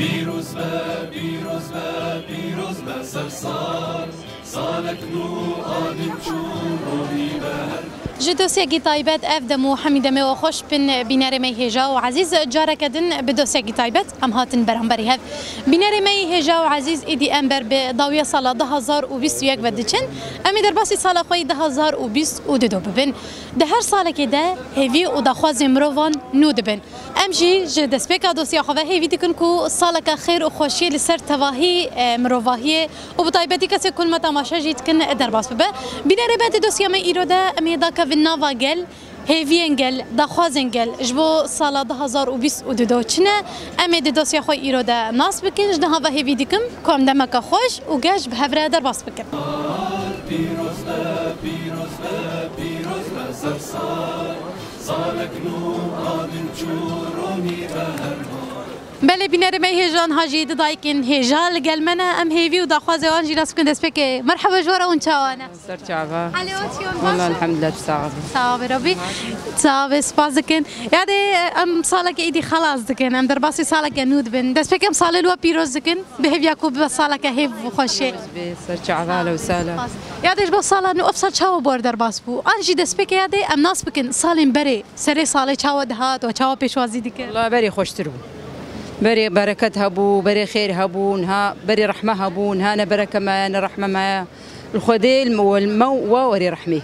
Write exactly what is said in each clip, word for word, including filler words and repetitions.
Pîroz be, pîroz be, pîroz be ser sal. Salek nû a din çû ronî be her Ji dosyekî taybet ev dem û hemî demê we xweş bin bînerê me yî hêja û ezîz. Careke din bi dosyekî taybet em hatin beramberî hev. Bînerê me yî hêja û ezîz, îdî em ber bi dawiya sala du hazar û bîst û yek ve diçin. Em ê derbasî sala xwe yî du hazar û bîst û du bibin. Di her salekê de hêvî û daxwazên mirovan nû dibin. Em jî ji destpêka dosya xwe ve hêvî dikin ku saleke xêr û xweşiyê li ser tevahî, e, mirovahiyê û bi taybetî kesê ku li me temaşe jî dikin, e, derbas bibe. Bînerê me di dosya me îro de em ê dakevin nava gel, hêviyên gel, daxwazên gel ji bo sala du hazar û bîst û du de çi ne? Em ê di dosya xwe îro de nas bikin. Ji niha ve hêvî dikim ku em demeke xweş û geş bi hev re derbas bikin. Pîroz be, pîroz be, pîroz be ser sal. Salek nû a din çû ronî be her mar. Belê bînerê me yî hêja niha jî du dayikên hêja li gel me ne. Em hêvî û daxwazê wan jî nas bikin destpêkê. Merheba ji we re, hûn çawa ne? Ser çava. Helê, ot yon, baş Wala in? Elhamdulillah, tu sax bî. Sax bî Rabbî. Sax bî, spas dikin. Yadê em saleke îdî xelas dikin. Em derbasî saleke nû dibin. Destpêkê em salê li we pîroz dikin. Bi hêviya ku bibe saleke hêv û xweşê. Bi ser çava le û sala. Yadê ji bo sala nû, ev sal çawa bo we derbas bû? An jî destpêkê yadê em nas bikin salên berê, serê salê çawa dihat û çawa pêşwazî dikin? Wala berê xweştir bû. Berê bereket hebû, berê xêr hebû, niha berê rehme hebû, niha ne bereke me ye, ne rehme me ye. Li Xwedê li me, li me û we werê rehmê.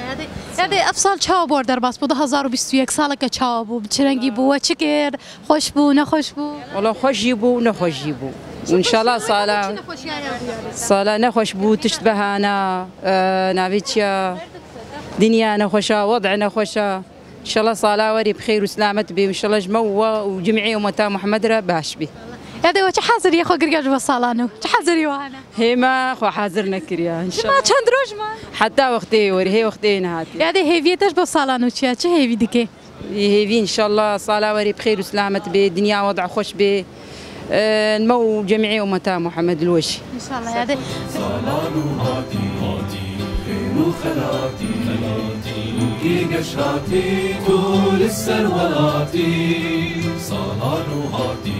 Yadê, yadê ev sal çawa bo we derbas bû? Du hazar û bîst û yek saleke çawa bû? Bi çi rengî bû? We çi kir? Xweş bû, nexweş bû? Wala xweş jî bû, nexweş jî bû. Înşallah sala, sala nexweş bû, tişt behana, e, navê çi ya? Dinya nexweş a, wed'e nexweş a. Înşallah sala werî bi xêr û selamet bê. Înşallah ji me û we û cimê ummeta Muhammed re baş bê. Yadê we çi haziriyê xwe kiriye ji bo sala nû? Çi hazirî we hene? Hê me xwe hazir nekiriye, înşallah. Çima, çend roj ma? Heta wextê werî, hê wextê nehatiye. Yadê hêviyê te ji bo sala nû çi ye? Çi hêvî dikê? Hêvî înşallah sala werî bi xêr û selamet bê, dinya wed'a xweş bê. Ee, me û cemî ummeta Muhammed li we jî. Înşallah yadê. Salan û hatî, hatî, xêr û xelatî, xelatî, rûkê geş hatî, tu li ser welatî. Salan û hatî.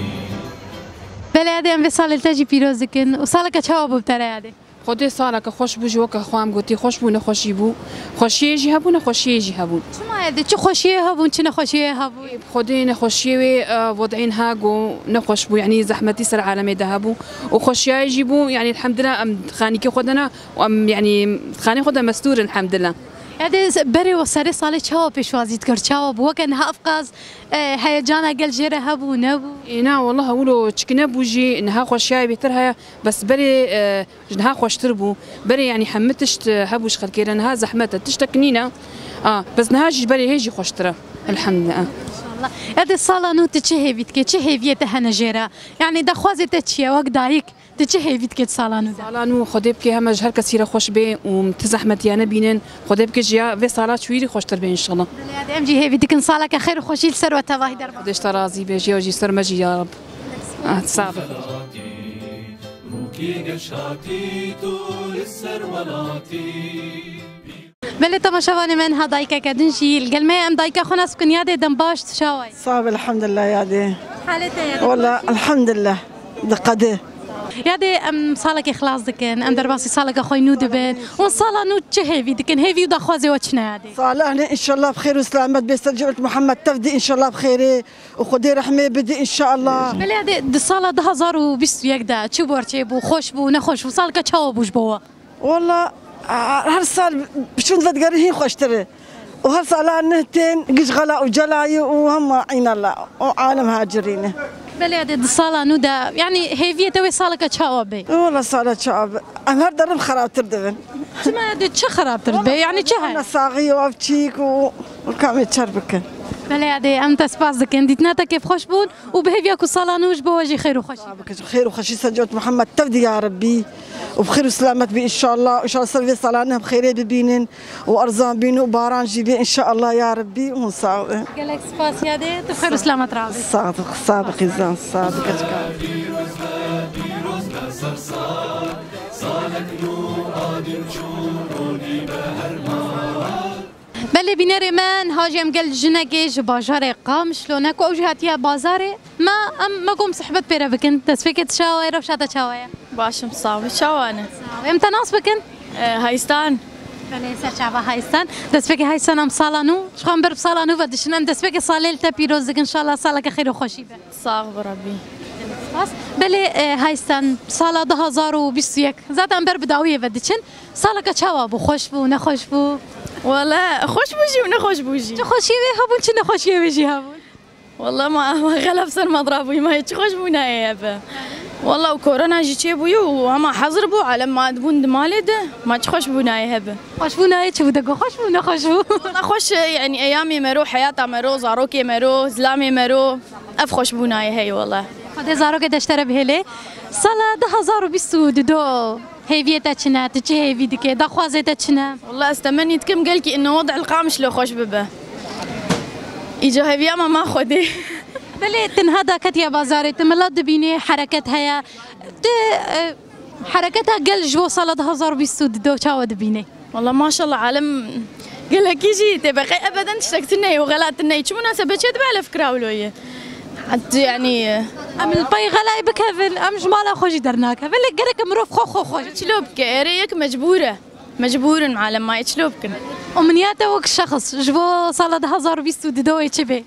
Belê yadê, em vê salê li te jî pîroz dikin û saleke çawa bû bi te re yadê? Xwedê saleke xweş bû, ji weke xwe em gotî, xweş bû, nexweşî bû. Xweşiyê jî hebû, nexweşiyê jî hebû. Çima yadê? Çi xweşiyê hebûn, çi nexweşiyê hebûn? Xwedê nexweşiyê wê, e, wed'ê niha go nexweş bû, yanî zehmetî ser alemê de hebû. Û xweşiyayê jî bû, yanî elhamdulillah em xanîkê xwe de ne û em, yanî xanê xwe de mestûr in, elhamdulillah. Yadê berê we serê salê çawa pêşwazî dikir, çawa bû? Weke niha ev qas, e, heyecana gel jê re hebû, nebû? Ê, na, wallah, ewilo çik nebû jî, niha xweşiyayê bêtir heye, bes berê, e, Ji niha xweştir bû. Berê, yanî hemî tişt, e, hebû ji xelkê re, niha zehmet e. Tiştek nîne. A, bes niha jî berê hê jî xweştir e. Elhamdulillah. Înşallah. Yadê sala nû tu çi hêvî dikê? Çi hêviyê te hene jê re? Yanî daxwazê te çi ye wek dayik? Tu çi hêvî dikê di sala nû de? Sala nû Xwedê bikê heme ji her kesî re xweş bê û ti zehmetiya nebînin. Xwedê bikê ji ya vê sala çûyîrî xweştir bê înşallah. Belê, yadê em jî hêvî dikin saleke xêr û xweşî li ser we tevahî derbas. Xwedê ji te razî be, jê jî ser me jî ya Reb. Ah, sax be. Rûkê geş hatî tu li ser welatî. Belê temaşevanê me, niha dayikeke din jî li gel me ye. Em dayika xwe nas bikin, yadê dem baş, tu çawa yî? Sax be, elhamdulillah yadê. Halê te yadê? Wala elhamdulillah. Diqede. Yadê em salekê xilas dikin, em derbasî saleke xwe nû dibin. Û sala nû çi hêvî dikin? Hêvî û daxwazê we çi ne yadê? Sala ne înşallah bi xêr û selamet bê ser civît Muhammed tev dî înşallah bi xêrê. û Xwedê rehmê bidî înşallah. Belê yadê, di sala du hazar û bîst û yek de çi borçê bû, xweş bû, nexweş bû, salke çawa bû ji bo we? Walla, a, her sal biçûn vedigerin hîn xweştir e. Û her sala nih tên giş xela û celayî û hema îna la û alem hacirî ne. Belê yadê, di sala nû de, yanî hêviyê te wê saleke çawa bê? Walla sala çawa be. Em her derim xerabtir dibin. Çima yadê, çi xerabtir dibe? Yanî çi heye? Nesaxî û ev çîk û, û kamê çer bikin. Belê yadê, em te spas dikin. Dîtina te kêfxweş bûn û bi hêviya ku sala nû ji bo we jî xêr û xweşî. Xêr û xweşî ser civît Muhammed tev dî ya Rebbî. Û bi xêr û selamet bî înşallah. Înşallah ser vê salane him xêrê bibînin û erzan bîn û baran jî bê înşallah ya Rebbî û hûn sax bin. Gelek spas yadê, tu bi xêr û selamet rabî. Sax, sax be qîzan, sax be keçika. Belê bînerê me, niha jî em gel jinekê ji bajarê Qamişlo ne ku ew jî hatiye bazarê. Me, em, me got em sohbet pê re bikin. Destpêkê tu çawa ye, rewşa te çawa ye? Baş im, sax bî, çawa ne? Sax ol. Em te nas bikin? E, Hayistan. Belê, ser çava Hayistan. Destpêkê Hayistan em sala nû. Ji xwe em ber bi sala nû ve diçin. Em destpêkê salê li te pîroz dikin. Înşallah saleke xêr û xweşî be. Sax bi Rebbî. Spas. Belê, e, Hayistan, sala du hazar û bîst û yek. Zaten ber bi dawiyê ve diçin. Saleke çawa bû? Xweş bû, nexweş bû? Wele, xweş bû jî û nexweş bû jî. Çi xweşiyê wê hebûn, çi nexweşiyê wê jî hebûn. Wele ma, ma xelef ser me dirabûyî, ma çi xweş bû nayê hebe. Wele û korona jî çêbûyî û hema hezir bû, alem ma dibûn di malê de, ma çi xweş bû nayê hebe. Xweş bû nayê çi bû de got, xweş bû, nexweş bû? Wele xweş, e, yanî eyamê mero, heyata mero, zarokê mero, zilamê mero, ev xweş bû nayê hey wele. Xwedê zarokê te ji te re bihêlê. Sala du hazar û bîst û du do. Hêviyê te çi ne? Tu çi hêvî dikê? Daxwazê te çi ne? Wele ez temennî dikim gelkî ino wed el Qamişlo xweş bibe. Îca hêviya me ma Xwedê. Belê, tu niha daketiye bazarê, tu milet dibînê, hereket heye. Tu, e, hereketa gel ji bo sala du hazar û bîst û du çawa dibînê? Wele maşallah alem gelekî jî tê be qey ebeden tiştek tune ye û xela tune ye. Çi munasebet çê dibe ele fikra wilo ye. Hat, yanî, em li pey xelayê bikevin, em ji mala xwe jî dernakevin. Lê gerek mirov xwe, xwe, xwe. Çilo bike, erê yek mecbûr e. Mecbûr in alem, ma çilo bikin. Umniyet e wek şexs, ji bo sala du hazar û bîst û du wê çi bê?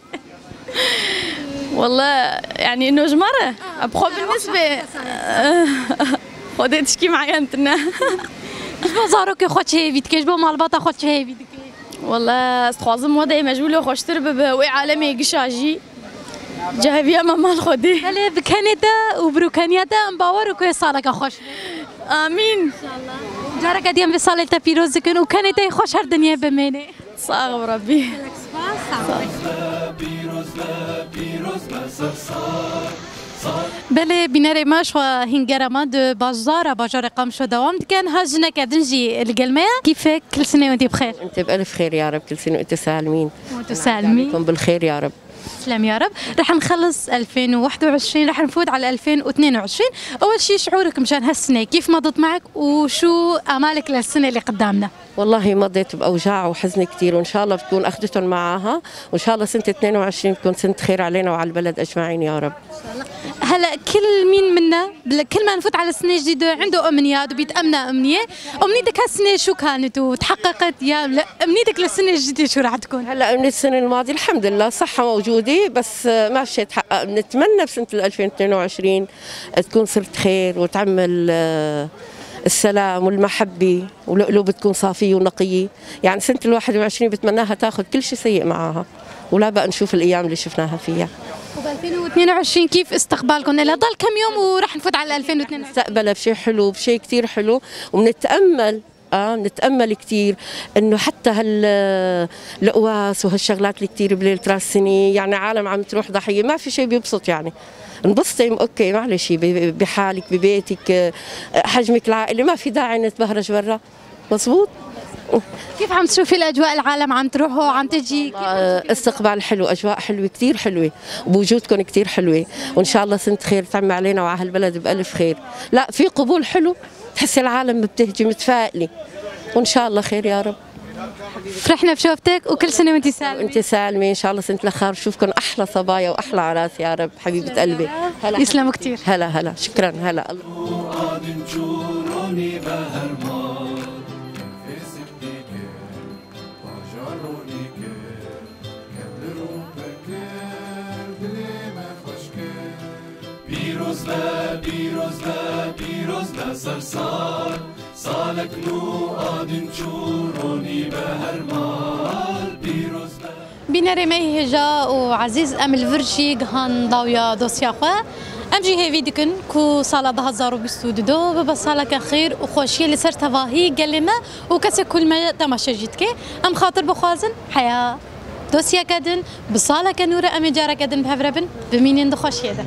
Wele, yanî, ino ji me re. Bi xwe binisbê. Xwedê tişkî meyen tune. Ji bo zarokê xwe çi hêvî dikê, ji bo malbata xwe çi hêvî dikê? Wele, ez dixwazim wedê mecbûlo xweştir bibe, wê alemê gişa jî. Ceheviya me mal Xwedê. Belê, bi kenê te û birokeniya te em bawer û ku yê saleke xweş be. Amîn. Careke dî em vê salê te pîroz dikin û kenê te yê xweş her dinyê bimênê. Sax û Rebbî. Belê, bînerê me, ji xwe hîngera me di bazara, bajarê Qamişlo dewam dike. Niha jineke din jî li gel me ye. Kîfek, kil sinê wentî bi xêr. Ente bi elf xêr ya Reb, kil sinê ente salmîn. Ente salmîn. Kum bil xêr ya Reb. Slem ya Reb. Rih nxelis elfên û wehd û eşrîn, rih nfût ala elfên û tnên û eşrîn. Ewel şî şiûrek mşan hessinê, kîf medit me'ek û şu amalek li sinê li qedamne. والله مضيت بأوجاع وحزن كتير، وإن شاء الله بتكون أخذتهم معاها، وإن شاء الله سنة اثنين وعشرين بتكون سنة خير علينا وعلى البلد أجمعين يا رب. هلا كل مين منا، بلا-، كل ما نفوت على السنة الجديدة عنده أمنيات وبيتأمنى أمنية. أمنيتك هالسنة شو كانت وتحققت يا لا؟ أمنيتك للسنة الجديدة شو راح تكون؟ هلا من السنة الماضية الحمد لله صحة موجودة، بس ما في شي تحقق. بنتمنى بسنة الألفين واثنين وعشرين تكون صرت خير وتعمل، آه، السلام والمحبة. والقلوب تكون صافية ونقية. يعني سنة الواحد وعشرين بتمناها تاخد كل شي سيء معاها، ولا بقى نشوف الأيام اللي شفناها فيها. وب ألفين واثنين وعشرين كيف استقبالكم؟ إلها ضل كم يوم ورح نفوت على ألفين واثنين وعشرين. مستقبلها بشي حلو، بشي كتير حلو، ومنتأمل، آه، منتأمل كتير إنه حتى هال-، القواس وهالشغلات اللي كتير بليلة راس السنة، يعني عالم عم تروح ضحية، ما في شي بيبسط يعني. انبسطي، أوكي، معلش، ب-، بحالك، ببيتك، آه، حجمك العائلي، ما في داعي نتبهرج برا. مزبوط. كيف عم تشوفي الأجواء، العالم عم تروح وعم تجي؟ كيف عم تشوفي الأجواء؟ استقبال حلو، أجواء حلوة، كتير حلوة، وجودكم كتير حلوة، وإن شاء الله سنة خير تعم علينا وعلى هالبلد بألف خير. لا، في قبول حلو، تحسي العالم بتهجي متفائلة، وإن شاء الله خير يا رب. فرحنا بشوفتك وكل سنة وانتي سالمة. وانتي سالمة، إن شاء الله سنة الأخير بشوفكم أحلى صبايا وأحلى عراس يا رب، حبيبة قلبي. هلا. يسلموا كتير. هلا، هلا، شكرًا، هلا. Pîroz be, pîroz be, pîroz be ser sal. Salek nû a din çû ronî be her mal. Pîroz be. Bînerê me hêja û ezîz, em li vir jî gihan dawiya dosya xwe. Em jî hêvî dikin ku sala du hazar û bîst û du bibe saleke xêr û xweşiyê li ser tevahî gelê me û kesê ku li me temaşe jî dike. Em xatir bixwazin heya dosyeke din, bi saleke nû re em ê careke din bi hev re bin, bimînin di xweşiyê de.